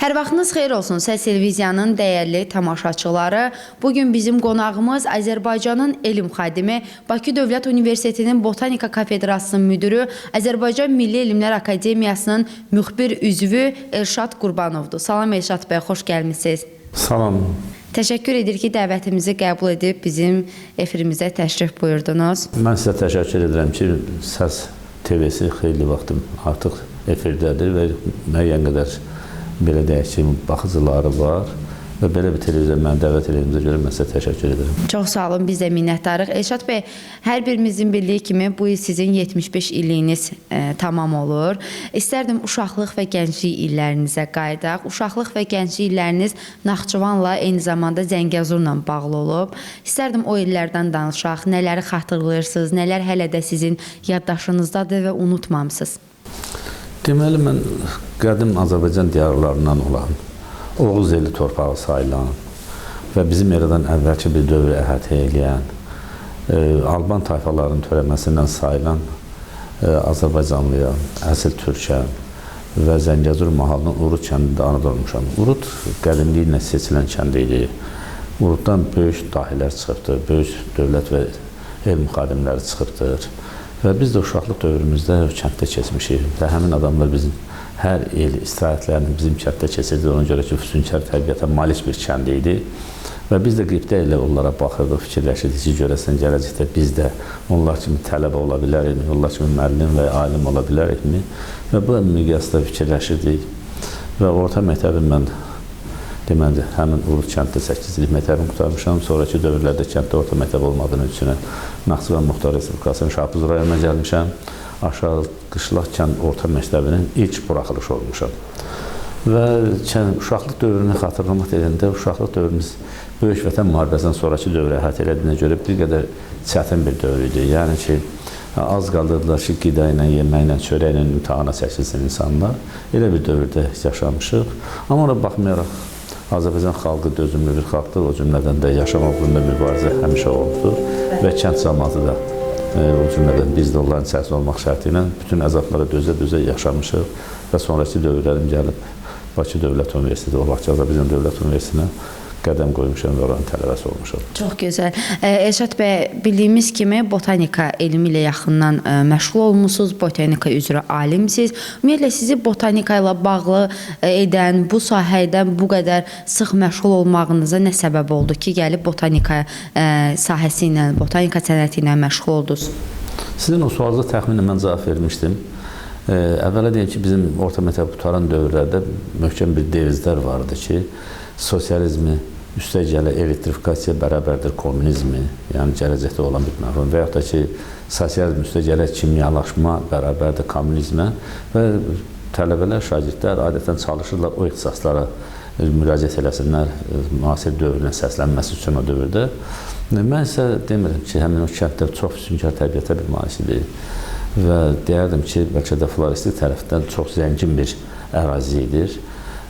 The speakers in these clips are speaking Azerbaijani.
Hər vaxtınız xeyir olsun Səs Televiziyanın dəyərli tamaşaçıları. Bugün bizim qonağımız Azərbaycanın elm xadimi, Bakı Dövlət Universitetinin Botanika Kafedrasının müdiri, Azərbaycan Milli Elmlər Akademiyasının müxbir üzvü Elşad Qurbanovdur. Salam Elşad bəy, xoş gəlmisiniz. Salam. Təşəkkür edir ki, dəvətimizi qəbul edib bizim efirimizə təşrif buyurdunuz. Mən sizə təşəkkür edirəm ki, Səs TV-si xeyli vaxtım artıq efirdədir və müəyyən qədər belə deyək ki, baxıcıları var və belə bir televiziya məni dəvət elədiyinizə görə mən sizə təşəkkür edirəm. Çox sağ olun, biz də minnətdarıq. Elşad bəy, hər birimizin bildiyi kimi bu il sizin 75 illiyiniz tamam olur. İstərdim uşaqlıq və gənclik illərinizə qayıdaq. Uşaqlıq və gənclik illəriniz Naxçıvanla, eyni zamanda Zəngəzurla bağlı olub. İstərdim o illərdən danışaq, nələri xatırlayırsınız, nələr hələ də sizin yaddaşınızdadır və unutmamısınız. Deməli, mən qədim Azərbaycan diyarlarından olan, Oğuz eli torpağı sayılan və bizim eradan əvvəlki bir dövrü əhatə eləyən, Alban tayfalarının törənməsindən sayılan Azərbaycanlıyam, əsl türkəm və Zəngəzur mahalının Urud kəndində anadan olmuşam. Urud qədimliklə seçilən kənd idi. Uruddan böyük dahilər çıxıbdır, böyük dövlət və elm xadimləri çıxıbdır. Və biz də uşaqlıq dövrümüzdə kənddə keçmişik və həmin adamlar bizim hər il istirahətlərini bizim kənddə keçirdi. Ona görə ki, füsunkar təbiətə malik bir kənd idi. Və biz də qibtə ilə onlara baxırdıq, fikirləşirdik ki, görəsən gələcəkdə biz də onlar kimi tələbə ola bilərikmi, onlar kimi müəllim və alim ola bilərikmi? Və bu miqyasda fikirləşirdik. Və orta məktəbim mən deməli, həmin Urud kənddə 8 illik məktəbimi qurtarmışam. Sonraki dövrlərdə kənddə orta məktəb olmadığını üçün Naxçıvan Muxtar Respublikasının Şahbuz rayonuna gəlmişəm. Aşağı Qışlaq kənd orta məktəbinin ilk buraxılışı olmuşam. Və uşaqlıq dövrünü xatırlamaq deyəndə, uşaqlıq dövrümüz Böyük Vətən müharibəsindən sonraki dövrü əhatə elədiyinə görə bir qədər çətin bir dövr idi. Yəni ki, az qaldırdılar ki, qida ilə, yeməklə, çörəklə imtahana çəkilsin insanlar. Elə bir dövrdə yaşamışıq. Amma ona baxmayaraq, Azərbaycan xalqı dözümlü bir xalqdır, o cümlədən də yaşamaq uğrunda mübarizə həmişə olubdur və kənd cəmaatı da o cümlədən biz də onların içərisində olmaq şərti ilə bütün əzablara dözə-dözə yaşamışıq və sonraki dövrlərim gəlib Bakı Dövlət Universiteti, o vaxt Azərbaycan Dövlət Universitetinə qədəm qoymuşam və oranın tələbəsi olmuşam. Çox gözəl. Elşad bəy, bildiyimiz kimi botanika elmi ilə yaxından məşğul olmusunuz, botanika üzrə alimsiniz. Ümumiyyətlə, sizi botanika ilə bağlı edən, bu sahədən bu qədər sıx məşğul olmağınıza nə səbəb oldu ki, gəlib botanika sahəsi ilə, botanika sənəti ilə məşğul oldunuz? Sizin o sualınıza təxminən mən cavab vermişdim. Əvvəla deyim ki, bizim orta məktəb qurtaran dövrlərdə möhkəm bir devizlər vardı ki, sosializmi üstə gələ elektrifikasiya bərabərdir kommunizmi, yəni gələcəkdə olan bir məfhum və yaxud da ki, sosializm üstə gələ kimyalaşma bərabərdir kommunizmə və tələbələr, şagirdlər adətən çalışırlar o ixtisaslara müraciət eləsinlər, müasir dövrünə səslənməsi üçün o dövrdə. Mən isə demirəm ki, həmin o kənddə çox füsunkar təbiətə bir malik idi və deyərdim ki, bəlkə də floristik tərəfdən çox zəngin bir ərazi idi.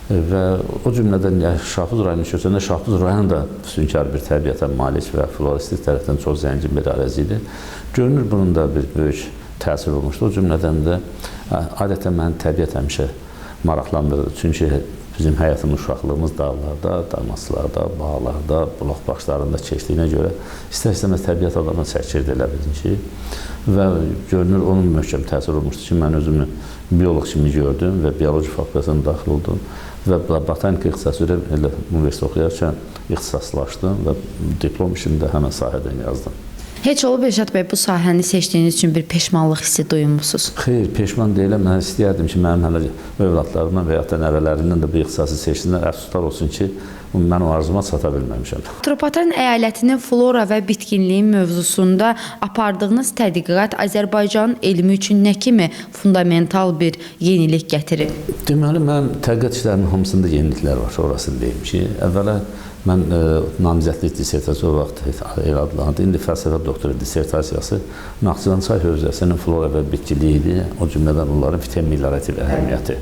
Və o cümlədən Şahbuz rayonu köçəndə Şahbuz rayonu da füsunkar bir təbiətə malik və floristik tərəfdən çox zəngin bir ərazi idi. Görünür, bunun da bir böyük təsir olmuşdu. O cümlədən də adətən məni təbiət həmişə maraqlandırdı. Çünki bizim həyatımız, uşaqlığımız dağlarda, damaçlarda, bağlarda, bulaq başlarında keçdiyinə görə istər-istəməz təbiət adamı çəkirdi elə bilin ki. Və görünür, onun möhkəm təsir olmuşdu ki, mən özümü bioloq kimi gördüm və bioloji fakültəsinə daxil oldum və botanika ixtisası üzrə elə universitet oxuyarkən ixtisaslaşdım və diplom işini də həmən sahədən yazdım. Heç olub Elşad bəy, bu sahəni seçdiyiniz üçün bir peşmanlıq hissi duymusunuz? Xeyr, peşman deyiləm. Mən istəyərdim ki, mənim hələ övladlarımdan və yaxud da nəvələrimdən də bu ixtisası seçsinlər. Əfsuslar olsun ki, mən o arzuma çata bilməmişəm. Atropatena əyalətinin flora və bitkinliyi mövzusunda apardığınız tədqiqat Azərbaycanın elmi üçün nə kimi fundamental bir yenilik gətirir? Deməli, mənim tədqiqat işlərinin hamısında yeniliklər var, orasını deyim ki, əvvəla mən namizədlik dissertasiya o vaxt elə adlanırdı. İndi fəlsəfə doktoru dissertasiyası Naxçıvan çay hövzəsinin flora və bitkiliyi idi, o cümlədən onların fitomeliorativ əhəmiyyəti.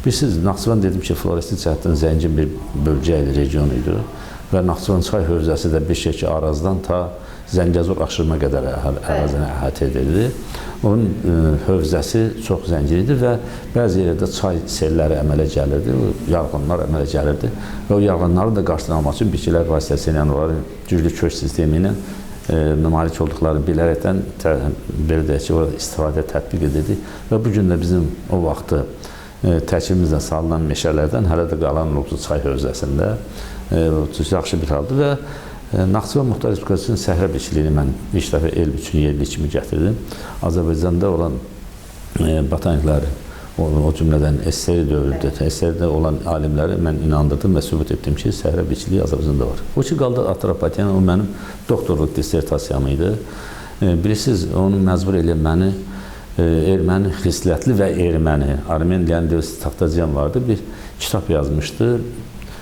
Bilirsiniz, Naxçıvan dedim ki, floristik cəhətdən zəngin bir bölgə idi, region idi və Naxçıvan çay hövzəsi də bir şey ki, Arazdan ta Zəngəzur aşırıma qədər ərazini əhatə edirdi. Onun hövzəsi çox zəngin idi və bəzi yerlərdə çay selləri əmələ gəlirdi, o yarğanlar əmələ gəlirdi və o yarğanların da qarşısını almaq üçün bitkilər vasitəsilə, onların güclü kök sistemi ilə malik olduqlarını bilərəkdən belə deyək ki, orada istifadə tətbiq edildi və bu gün də bizim o vaxtı tərkibimizlə salınan meşələrdən hələ də qalan Uluklu çay hövzəsində yaxşı bir haldır və Naxçıvan Muxtar Respublikasının səhra bitkiliyini mən ilk dəfə elm üçün yerli kimi gətirdim. Azərbaycanda olan botaniklər, o cümlədən SSR dövründə, SSR-də olan alimləri mən inandırdım və sübut etdim ki, səhra bitkiliyi Azərbaycanda var. O ki, qaldı Atropatena, o mənim doktorluq dissertasiyam idi. Bilirsiniz, onu məcbur eləyən məni erməni xislətli və erməni, Armen Leonidovich Taxtacıyan vardı, bir kitab yazmışdı.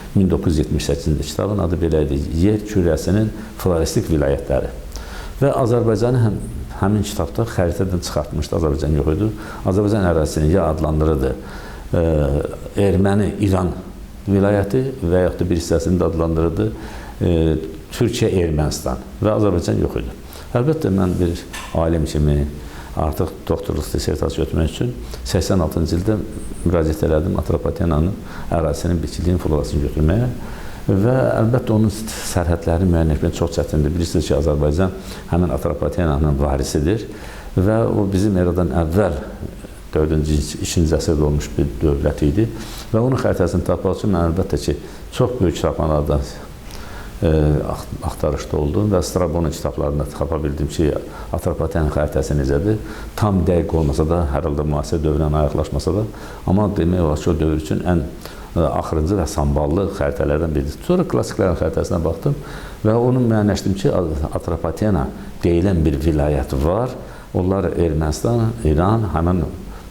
1978-ci kitabın adı belə idi, Yer kürəsinin floristik vilayətləri. Və Azərbaycanı həmin kitabda xəritədən çıxartmışdı, Azərbaycan yox idi. Azərbaycan ərazisini ya adlandırırdı Erməni İran vilayəti və yaxud da bir hissəsini də adlandırırdı Türkiyə Ermənistan və Azərbaycan yox idi. Əlbəttə, mən bir alim kimi artıq doktorluq dissertasiya götürmək üçün 86-cı ildə müraciət elədim Atropatenanın ərazisinin bitkiliyinin florasını götürməyə və əlbəttə onun sərhədlərini müəyyən etmək çox çətindir. Bilirsiniz ki, Azərbaycan həmin Atropatenanın varisidir və o bizim eradan əvvəl 4-cü, 2-ci əsrdə olmuş bir dövlət idi və onun xəritəsini tapmaq üçün mən əlbəttə ki, çox böyük kitabxanalardan axtarışda oldum və Strabonun kitablarında tapa bildim ki, Atropatenanın xəritəsi necədir. Tam dəqiq olmasa da, hər halda müasir dövrlə ayaqlaşmasa da, amma demək olar ki, o dövr üçün ən axırıncı və samballı xəritələrdən biridir. Sonra klassiklərin xəritəsinə baxdım və onu müəyyənləşdim ki, Atropatena deyilən bir vilayət var. Onlar Ermənistan, İran həmin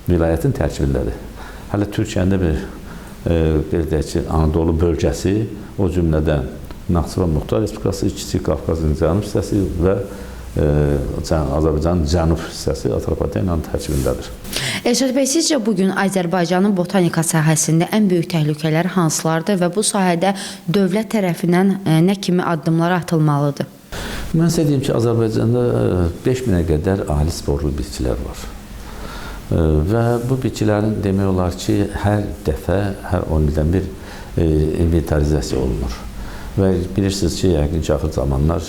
vilayətin tərkibindədir. Hələ Türkiyənin də bir, belə deyək ki, Anadolu bölgəsi, o cümlədən Naxçıvan Muxtar Respublikası, Kiçik Qafqazın cənub hissəsi və Azərbaycanın cənub hissəsi Atropatenanın tərkibindədir. Elşad bəy, sizcə bugün Azərbaycanın botanika sahəsində ən böyük təhlükələr hansılardır və bu sahədə dövlət tərəfindən nə kimi addımlar atılmalıdır? Mən sizə deyim ki, Azərbaycanda 5000-ə qədər ali sporlu bitkilər var. Və bu bitkilərin demək olar ki, hər dəfə, hər 10 ildən bir inventarizasiya olunur. Və bilirsiniz ki, yəqin ki, axır zamanlar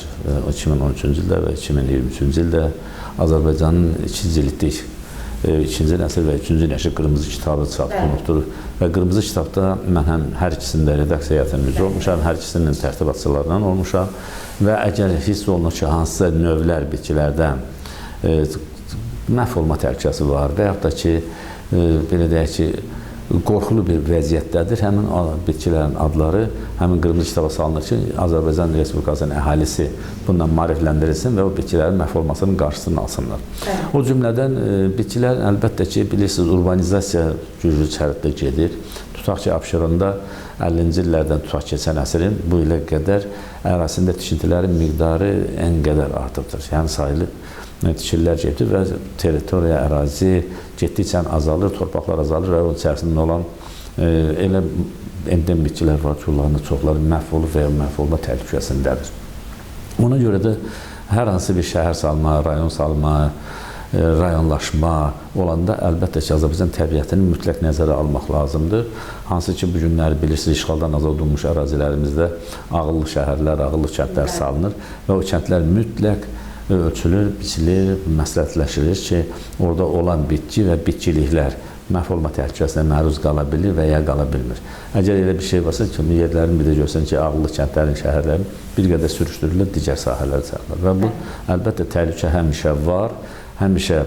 2013-cü ildə və 2023-cü ildə Azərbaycanın 2 cildlik 2-ci nəsl və 3-cü nəsl qırmızı kitabı çap olunubdur. Və qırmızı kitabda mən həm hər ikisində redaksiya heyətinin üzvü olmuşam, hər ikisinin tərtibatçılarından olmuşam və əgər hiss olunur ki, hansısa növlər bitkilərdən məhv olma təhlükəsi var və yaxud da ki, belə deyək ki, qorxulu bir vəziyyətdədir. Həmin bitkilərin adları həmin qırmızı kitaba salınır ki, Azərbaycan Respublikasının əhalisi bundan maarifləndirilsin və o bitkilərin məhv olmasının qarşısını alsınlar. Evet. O cümlədən bitkilər əlbəttə ki, bilirsiniz, urbanizasiya güclü şərtdə gedir. Tutaq ki, Abşeronda 50-ci illərdən tutaq keçən əsrin bu ilə qədər ərazisində tikintilərin miqdarı ən qədər artıbdır. Yəni sayılı tikililər getdi və territoriya, ərazi getdikcə azalır, torpaqlar azalır və onun içərisində olan elə endem bitkilər var ki, onların çoxları məhv olub və ya məhv olma təhlükəsindədir. Ona görə də hər hansı bir şəhər salma, rayon salma, rayonlaşma olanda əlbəttə ki, Azərbaycan təbiətini mütləq nəzərə almaq lazımdır. Hansı ki, bu günləri bilirsiniz, işğaldan azad olunmuş ərazilərimizdə ağıllı şəhərlər, ağıllı kəndlər salınır və o kəndlər mütləq ölçülür, biçilir, məsləhətləşilir ki, orada olan bitki və bitkiliklər məhv olma təhlükəsinə məruz qala bilir və ya qala bilmir. Əgər elə bir şey varsa ki, yerlərin bir də görsən ki, ağıllı kəndlərin, şəhərlərin bir qədər sürüşdürülür, digər sahələr salınır. Və bu, əlbəttə, təhlükə həmişə var, həmişə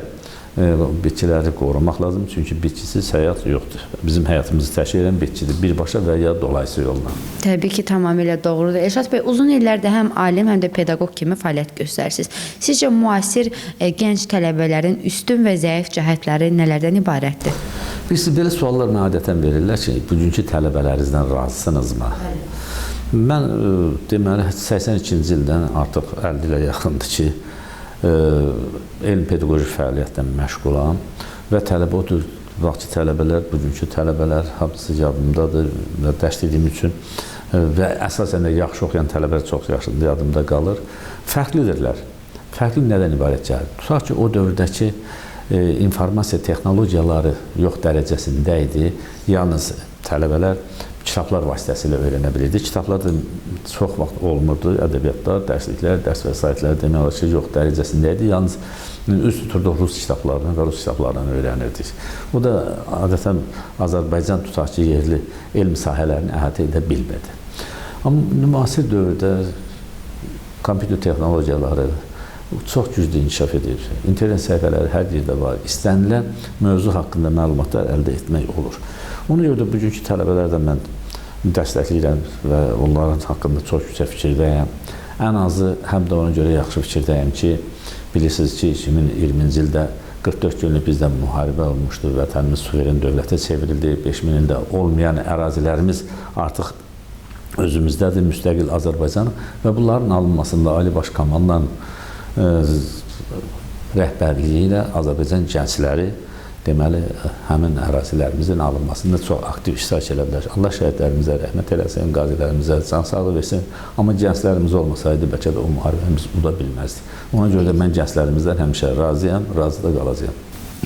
bitkiləri qorumaq lazım, çünki bitkisiz həyat yoxdur. Bizim həyatımızı təşkil edən bitkidir, birbaşa və ya dolayısı yolla. Təbii ki, tamamilə doğrudur. Elşad bəy, uzun illərdə həm alim, həm də pedaqoq kimi fəaliyyət göstərirsiniz. Sizcə, müasir gənc tələbələrin üstün və zəif cəhətləri nələrdən ibarətdir? Bilirsiniz, belə suallar mənə adətən verirlər ki, bugünkü tələbələrinizdən razısınızmı? Mən, deməli, 82-ci ildən artıq 50 ilə yaxındır ki, elm pedaqoji fəaliyyətlə məşğulam və tələbə odur, vaxtki tələbələr, bugünkü tələbələr hamısı yadımdadır və dərs dediyim üçün və əsasən də yaxşı oxuyan tələbələr çox yaxşı yadımda qalır. Fərqlidirlər. Fərqli nədən ibarət gəldi? Tutaq ki, o dövrdəki informasiya texnologiyaları yox dərəcəsində idi. Yalnız tələbələr kitablar vasitəsilə öyrənə bilirdi. Kitablar da çox vaxt olmurdu. Ədəbiyyatlar, dərsliklər, dərs vəsaitləri demək olar ki, yox dərəcəsində idi. Yalnız üz tuturduq rus kitablarına və rus kitablarından öyrənirdik. O da adətən Azərbaycan tutaq ki, yerli elm sahələrini əhatə edə bilmirdi. Amma müasir dövrdə kompüter texnologiyaları çox güclü inkişaf edir. İnternet səhifələri hər yerdə var. İstənilən mövzu haqqında məlumatlar əldə etmək olur. Ona görə də bugünkü tələbələrdən mən dəstəkləyirəm və onların haqqında çox yüksək fikirdəyəm. Ən azı həm də ona görə yaxşı fikirdəyəm ki, bilirsiniz ki, 2020-ci ildə 44 günlük bizdə müharibə olmuşdu, vətənimiz suveren dövlətə çevrildi, 5000 ildə olmayan ərazilərimiz artıq özümüzdədir, müstəqil Azərbaycan və bunların alınmasında Ali Baş Komandanın rəhbərliyi ilə Azərbaycan gəncləri deməli, həmin ərazilərimizin alınmasında çox aktiv iştirak elədilər. Allah şəhidlərimizə rəhmət eləsin, qazilərimizə can sağlığı versin. Amma gənclərimiz olmasaydı, bəlkə də o müharibəmiz uda bilməzdi. Ona görə də mən gənclərimizdən həmişə razıyam, razı da qalacağam.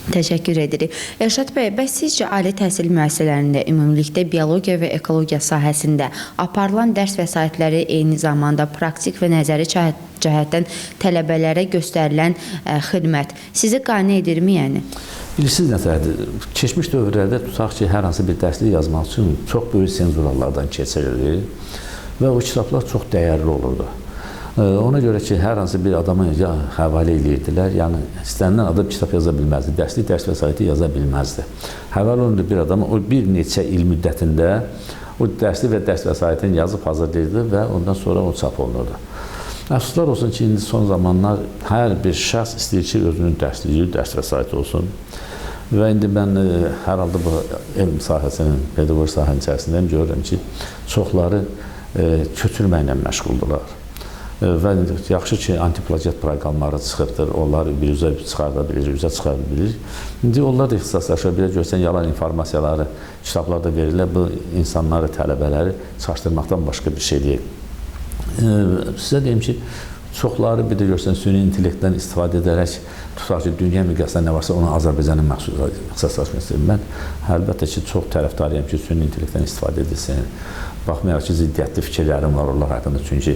Təşəkkür edirik. Elşad bəy, bəs sizcə ali təhsil müəssisələrində ümumilikdə biologiya və ekologiya sahəsində aparılan dərs vəsaitləri eyni zamanda praktik və nəzəri cəhətdən tələbələrə göstərilən xidmət sizi qane edirmi yəni? Bilirsiniz nətərdir? Keçmiş dövrlərdə tutaq ki, hər hansı bir dərslik yazmaq üçün çox böyük senzuralardan keçirildi və o kitablar çox dəyərli olurdu. Ona görə ki, hər hansı bir adama ya həvalə eləyirdilər, yəni istənilən adam kitab yaza bilməzdi, dərslik, dərs vəsaiti yaza bilməzdi. Həvalə olundu bir adama, o bir neçə il müddətində o dərslik və dərs vəsaitini yazıb hazırlayırdı və ondan sonra o çap olunurdu. Əfsuslar olsun ki, indi son zamanlar hər bir şəxs istəyir ki, özünün dərsliyi, dərs vəsaiti olsun. Və indi mən hər halda bu elm sahəsinin, pedaqoji sahənin içərisindəyim, görürəm ki, çoxları köçürməklə məşğuldurlar. Və yaxşı ki, antiplagiat proqramları çıxıbdır, onlar bir üzə çıxarda bilir, üzə çıxarda bilir. İndi onlar da ixtisaslaşır, bir də görsən yalan informasiyaları kitablarda verirlər, bu insanları, tələbələri çaşdırmaqdan başqa bir şey deyil. Sizə deyim ki, çoxları bir də görsən süni intellektdən istifadə edərək tutaq ki, dünya miqyasında nə varsa onu Azərbaycanın məxsus ixtisaslaşmaq istəyirəm. Mən əlbəttə ki, çox tərəfdarıyam ki, süni intellektdən istifadə edilsin. Baxmayaraq ki, ziddiyyətli fikirlərim var onlar haqqında, çünki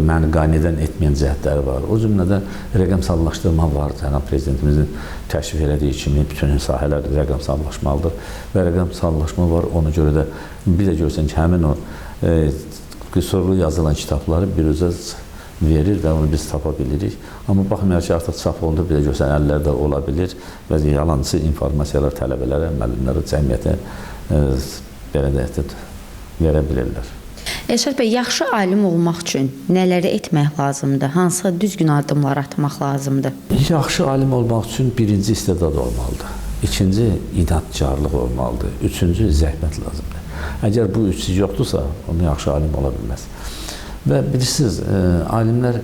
məni qanedən etməyən cəhətləri var. O cümlədən rəqəmsallaşdırma var. Cənab Prezidentimizin təşrif elədiyi kimi bütün sahələr rəqəmsallaşmalıdır və rəqəmsallaşma var. Ona görə də bir də görsən ki, həmin o qüsurlu yazılan kitabları bir özə verir və onu biz tapa bilirik. Amma baxmayaraq ki, artıq çap olundu, bir də görsən əllərdə ola bilir və yalancı informasiyalar tələbələrə, müəllimlərə, cəmiyyətə belə deyək, verə bilirlər. Elşad bəy, yaxşı alim olmaq üçün nələri etmək lazımdır? Hansı düzgün addımlar atmaq lazımdır? Yaxşı alim olmaq üçün birinci istedad olmalıdır. İkinci, inadkarlıq olmalıdır. Üçüncü, zəhmət lazımdır. Əgər bu üçü yoxdursa, onu yaxşı alim ola bilməz. Və bilirsiniz, alimlər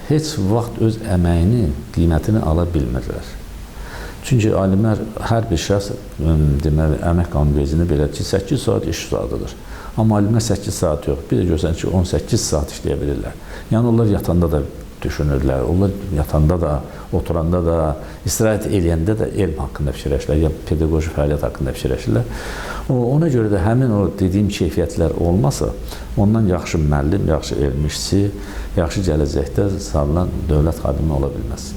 heç vaxt öz əməyinin qiymətini ala bilmirlər. Çünki alimlər, hər bir şəxs, deməli, əmək qanunvericiliğində belə ki, 8 saat iş saatıdır. Amma alimlər 8 saat yox, bir də görsən ki, 18 saat işləyə bilirlər. Yəni, onlar yatanda da düşünürlər, onlar yatanda da, oturanda da, istirahət eləyəndə də elm haqqında fikirləşirlər, ya pedaqoji fəaliyyət haqqında fikirləşirlər. Ona görə də həmin o dediyim keyfiyyətlər olmasa, ondan yaxşı müəllim, yaxşı elm işçi, yaxşı gələcəkdə salınan dövlət xadimi ola bilməz.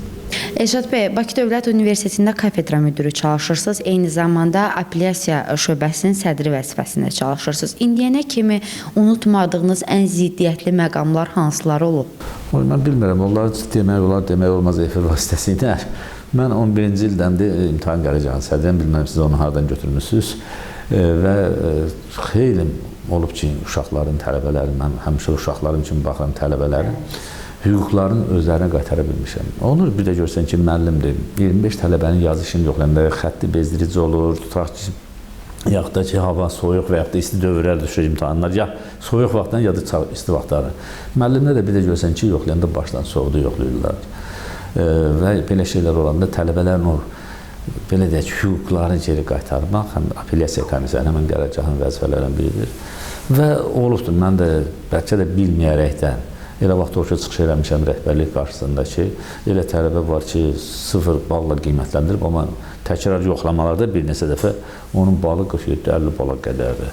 Elşad bəy, Bakı Dövlət Universitetində kafedra müdiri çalışırsınız, eyni zamanda apellyasiya şöbəsinin sədri vəzifəsində çalışırsınız. İndiyənə kimi unutmadığınız ən ziddiyyətli məqamlar hansıları olub? Mən bilmirəm, onları demək olar, demək olmaz efir vasitəsilə. Mən 11-ci ildəndir imtahan qərargahının sədriyəm, bilmirəm siz onu hardan götürmüsünüz və xeyli olub ki, uşaqların, tələbələrin, mən həmişə uşaqlarım kimi baxıram tələbələrin, hüquqlarını özlərinə qaytara bilmişəm. Onu bir də görsən ki, müəllimdir, 25 tələbənin yazı işini yoxlayanda xətti bezdirici olur, tutaq ki, yaxud da ki, hava soyuq və yaxud da isti dövrlər düşür imtahanlar, ya soyuq vaxtdan, ya da isti vaxtları. Müəllimlər də bir də görsən ki, yoxlayanda başdan soğudu yoxlayırlar. Və belə şeylər olanda tələbələrin o, belə deyək, hüquqlarını geri qaytarmaq həm apellyasiya komissiyasının, həmən qərargahın vəzifələrindən biridir. Və olubdur, mən də bəlkə də bilməyərəkdən Elə vaxt olur ki, çıxış eləmişəm rəhbərlik qarşısında ki, elə tələbə var ki, 0 balla qiymətləndirib, amma təkrar yoxlamalarda bir neçə dəfə onun balı 47-50 bala qədərdir.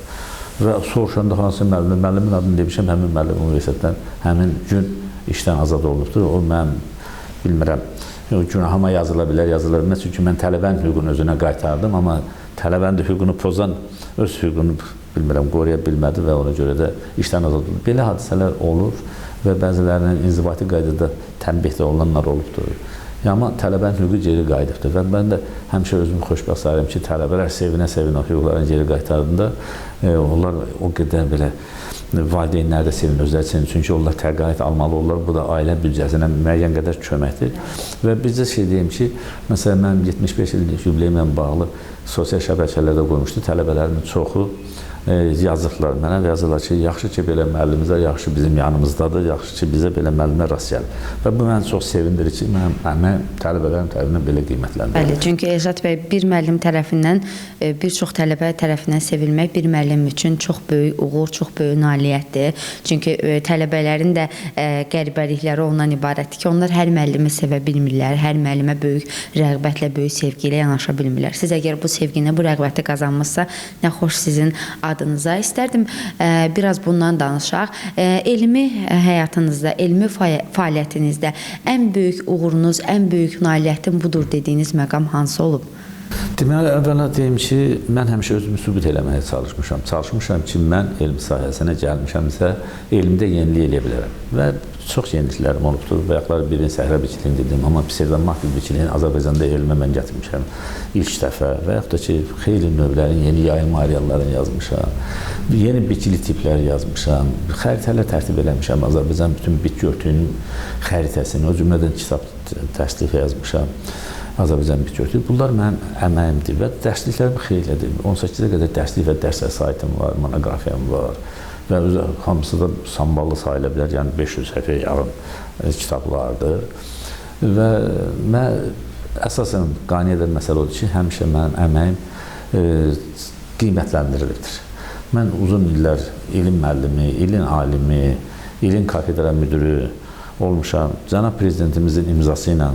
Və soruşanda hansı müəllim, müəllimin adını demişəm, həmin müəllim universitetdən həmin gün işdən azad olunubdur. O mənim, bilmirəm, günahıma yazıla bilər, yazıla bilməz. Çünki mən tələbənin hüququnu özünə qaytardım, amma tələbənin də hüququnu pozan öz hüququnu, bilmirəm, qoruya bilmədi və ona görə də işdən azad oldu. Belə hadisələr olur və bəzilərinin inzibati qaydada tənbih də olunanlar olubdur. Amma tələbənin hüququ geri qayıdıbdır və mən də həmişə özümü xoşbəxt sayıram ki, tələbələr sevinə-sevinə hüquqlarını geri qaytardığında onlar o qədər belə valideynlər də sevinir özləri üçün, çünki onlar təqaüd almalı olurlar, bu da ailə büdcəsinə müəyyən qədər köməkdir. Və bircə şey deyim ki, məsələn, mənim 75 illik yubileyimlə bağlı sosial şəbəkələrdə qoymuşdu, tələbələrimin çoxu yazıqlar mənə və yazırlar ki, yaxşı ki, belə müəllimimizlər, yaxşı bizim yanımızdadır, yaxşı ki, bizə belə müəllimlər rast gəlir. Və bu məni çox sevindirir ki, mənim tələbələrim tərəfindən belə qiymətləndirir. Bəli, çünki Elşad bəy, bir müəllim tərəfindən, bir çox tələbə tərəfindən sevilmək bir müəllim üçün çox böyük uğur, çox böyük nailiyyətdir. Çünki tələbələrin də qəribəlikləri ondan ibarətdir ki, onlar hər müəllimi sevə bilmirlər, hər müəllimə böyük rəğbətlə, böyük sevgi ilə yanaşa bilmirlər. Siz əgər bu sevgini, bu rəğbəti qazanmışsa, nə xoş sizin adınıza. İstərdim biraz bundan danışaq. Elmi həyatınızda, elmi fəaliyyətinizdə ən böyük uğurunuz, ən böyük nailiyyətin budur dediyiniz məqam hansı olub? Deməli, əvvəla deyim ki, mən həmişə özümü sübut eləməyə çalışmışam. Çalışmışam ki, mən elm sahəsinə gəlmişəmsə, elmdə yenilik eləyə bilərəm. Və çox yeniliklərim olubdur. Bayaqlar birin səhra bitkiliyini dedim, amma psevdomahvil bitkiliyini Azərbaycanda elmə mən gətirmişəm ilk dəfə. Və yaxud da ki, xeyli növlərin, yeni yayılma areallarını yazmışam, yeni bitkili tipləri yazmışam, xəritələr tərtib eləmişəm. Azərbaycan bütün bitki örtüyünün xəritəsini, o cümlədən kitab təsnifə yazmışam. Azərbaycan bitki örtüyü. Bunlar mənim əməyimdir və dərsliklərim xeylidir. 18-ə qədər dərslik və dərs vəsaitim var, monoqrafiyam var və hamısı da samballı sayıla bilər, yəni 500 səhifəyə yaxın kitablardır. Və mən əsasən qane edən məsələ odur ki, həmişə mənim əməyim qiymətləndirilibdir. Mən uzun illər elm müəllimi, elm alimi, elm kafedra müdürü olmuşam. Cənab Prezidentimizin imzası ilə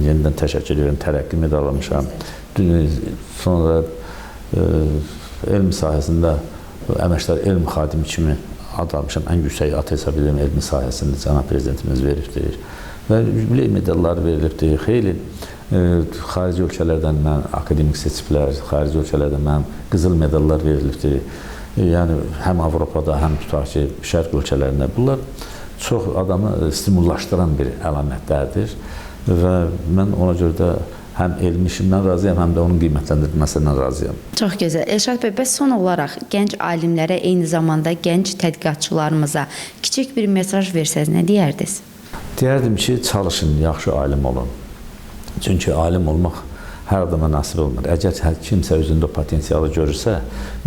yenidən təşəkkür edirəm, tərəqqi medalı almışam. Sonra elm sahəsində əməkdar elm xadimi kimi ad almışam. Ən yüksək ad hesab edirəm elmi sahəsində cənab Prezidentimiz veribdir. Və yubiley medalları verilibdir. Xeyli xarici ölkələrdən mən akademik seçiblər, xarici ölkələrdən mənim qızıl medallar verilibdir. Yəni həm Avropada, həm tutaq ki, şərq ölkələrində. Bunlar çox adamı stimullaşdıran bir əlamətlərdir və mən ona görə də həm elmi işimdən razıyam, həm də onun qiymətləndirilməsindən razıyam. Çox gözəl. Elşad bəy, bəs son olaraq gənc alimlərə, eyni zamanda gənc tədqiqatçılarımıza kiçik bir mesaj versəz, nə deyərdiniz? Deyərdim ki, çalışın, yaxşı alim olun. Çünki alim olmaq hər adama nasib olmur. Əgər kimsə özündə o potensialı görürsə,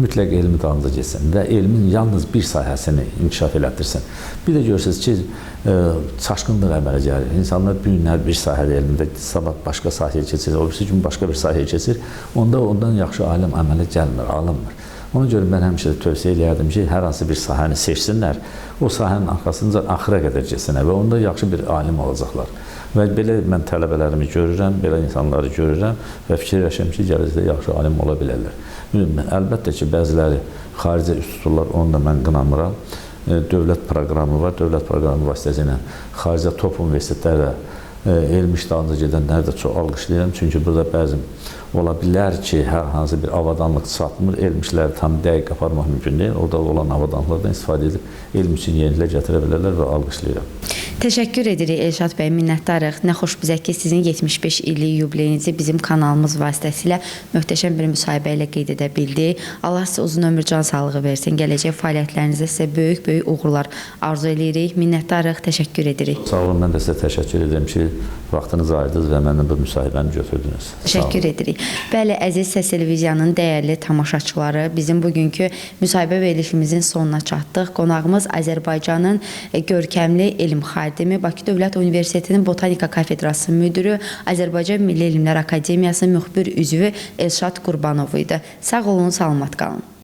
mütləq elmi dalınca getsin və elmin yalnız bir sahəsini inkişaf elətdirsin. Bir də görürsünüz ki, çaşqınlıq əmələ gəlir. İnsanlar bu günlər bir sahədə elmində, sabah başqa sahəyə keçir, o birisi gün başqa bir sahəyə keçir. Onda ondan yaxşı alim əmələ gəlmir, alınmır. Ona görə mən həmişə tövsiyə eləyərdim ki, hər hansı bir sahəni seçsinlər, o sahənin arxasınca axıra qədər getsinlər və onda yaxşı bir alim olacaqlar. Və belə mən tələbələrimi görürəm, belə insanları görürəm və fikirləşirəm ki, gələcəkdə yaxşı alim ola bilərlər. Əlbəttə ki, bəziləri xaricə üst tuturlar, onu da mən qınamıram. Dövlət proqramı var, dövlət proqramı vasitəsilə xaricə top universitetlərə elm iş dalınca gedənləri də çox alqışlayıram. Çünki burada bəzi ola bilər ki, hər hansı bir avadanlıq çatmır, elm işləri tam dəqiq aparmaq mümkün deyil. Orada olan avadanlıqlardan istifadə edib elm üçün yeniliklər gətirə bilərlər və alqışlayıram. Təşəkkür edirik Elşad bəy, minnətdarıq. Nə xoş bizə ki, sizin 75 illik yubileyinizi bizim kanalımız vasitəsilə möhtəşəm bir müsahibə ilə qeyd edə bildik. Allah sizə uzun ömür, can sağlığı versin. Gələcək fəaliyyətlərinizdə sizə böyük-böyük uğurlar arzu edirik. Minnətdarıq, təşəkkür edirik. Sağ olun, mən də sizə təşəkkür edirəm ki, vaxtınızı ayırdınız və məndən bu müsahibəni götürdünüz. Təşəkkür edirik. Bəli, əziz Səs Televiziyanın dəyərli tamaşaçıları, bizim bugünkü müsahibə verilişimizin sonuna çatdıq. Qonağımız Azərbaycanın görkəmli elm xadimi, Bakı Dövlət Universitetinin Botanika Kafedrası müdürü, Azərbaycan Milli Elmlər Akademiyasının müxbir üzvü Elşad Qurbanov idi. Sağ olun, salamat qalın.